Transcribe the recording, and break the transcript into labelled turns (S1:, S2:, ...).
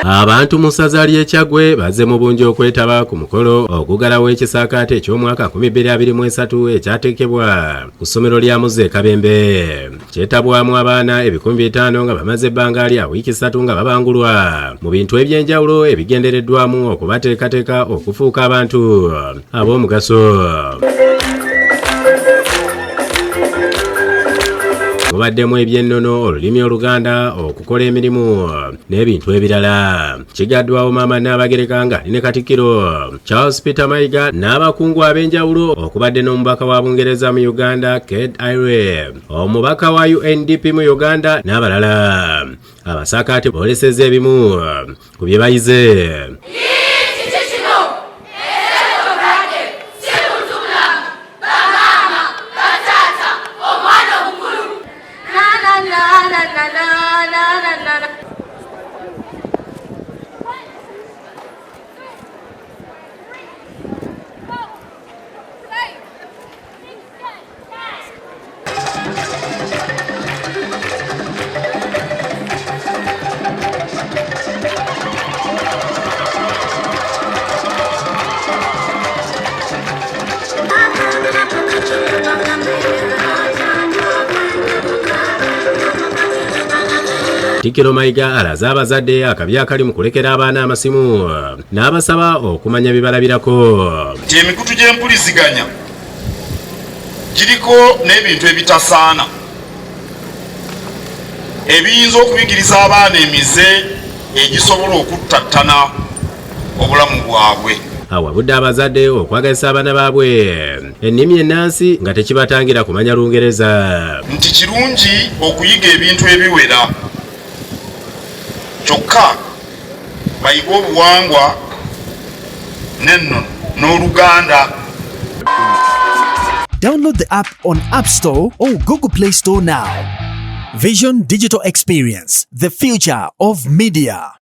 S1: Abantu mu ssaza ly'e Kyaggwe bazze mu bungi okwetaba ku mukolo ogugalawo ekisaakaate eky'omwaka 2023 ekyateekebwa ku ssomero lya Muzza e Kabembe. Kyetabwamu abaana 5000 nga bamaze ebbanga lya wiiki 3 nga babangulwa mu bintu eby'enjawulo ebigendereddwamu okubateekateeka okufuuka abantu ab'omugaso. Mubaddemu eby'ennono, olulimi Oluganda, okukola emirimu n'ebintu ebirala. Kigaddwawo Maama Nnaabagereka ng'ali ne Katikkiro Charles Peter Mayiga n'abakungu ab'enjawulo okubadde n'omubaka wa Bungereza mu Uganda Kate Aire, omubaka wa UNDP mu Uganda n'abalala. Abasaakaate boolesezza ebimu ku bye bayize. Katikkiro Mayiga alaze abazadde akabi akali mu kulekera abaana amasimu n'abasaba okumanya bye balabirako.
S2: Nti emikutu gy'empuliziganya giriko n'ebintu ebitasaana ebiyinza okuyigiriza abaana emize egisobola okuttattana obulamu bwabwe.
S1: Awabudde abazadde okwagazisa abaana baabwe ennimi ennansi nga tekibatangira kumanya Lungereza.
S2: Nti kirungi okuyiga ebintu ebiwera kyokka bayige obuwangwa n'ennono n'Oluganda.
S3: Download the app on App Store or Google Play Store now. Vision Digital Experience, the future of media.